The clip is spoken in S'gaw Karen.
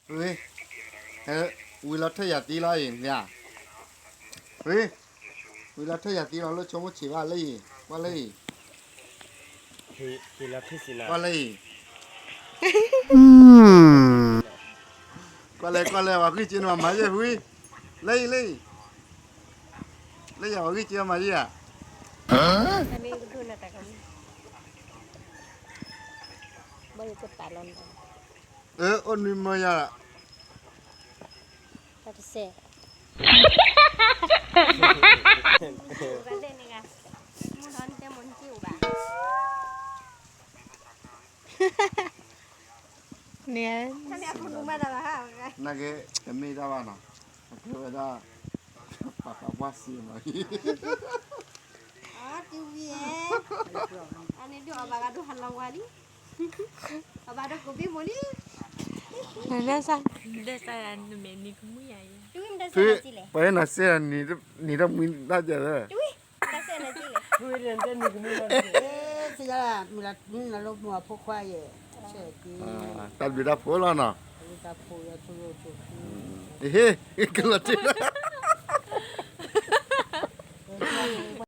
ဝံၤ, ဝံၤလီၤထၢၣ်ယၤသံလီၤအံၤ, ဝံၤ, ဝံၤလီၤထၢၣ်ယၤသံလီၤ လၢဆိကမိၣ်ဆံးဘၣ်လၢအံၤ, ကွၢ်လၢအံၤ, ကွၢ်လၢအံၤ, ကွၢ်လၢ ကွၢ်လၢ ပှၤဂံၢ်က့ၤနမၤယဲၢ်ဝံၤ, လၢအံၤ လၢအံၤ, လၢယၤပှၤဂံၢ်က့ၤမၤယဲၢ်ဧါ, အိၣ်နွံမၢယၤလီၤ တၢ်တစဲး, န့ၣ်, နာ်က့ တမ့ၢ်တၢ်ဘၣ်နီၤ, အကဲဝဲဒၣ် ပှၤဃးပှၢ်စံးမး, အန့ၣ်ဒုးအဘၣ်ဂၤဒိးဟးလီၤဝါလံ, အဘၣ်ဒိးကိးဘ့ၣ်မိၢ်လံ, နမဲာ်နကမုၢ်ယၤ, ပှၤဟဲနၤစဲနၤ နံၤတမှံတၢ်ကဲလၢ တၢ်ဘျုးတၢ်ဖှိၣ်လီၤနီၤ, ဟ့ၣ် ကလီၤတံၢ်လီၤ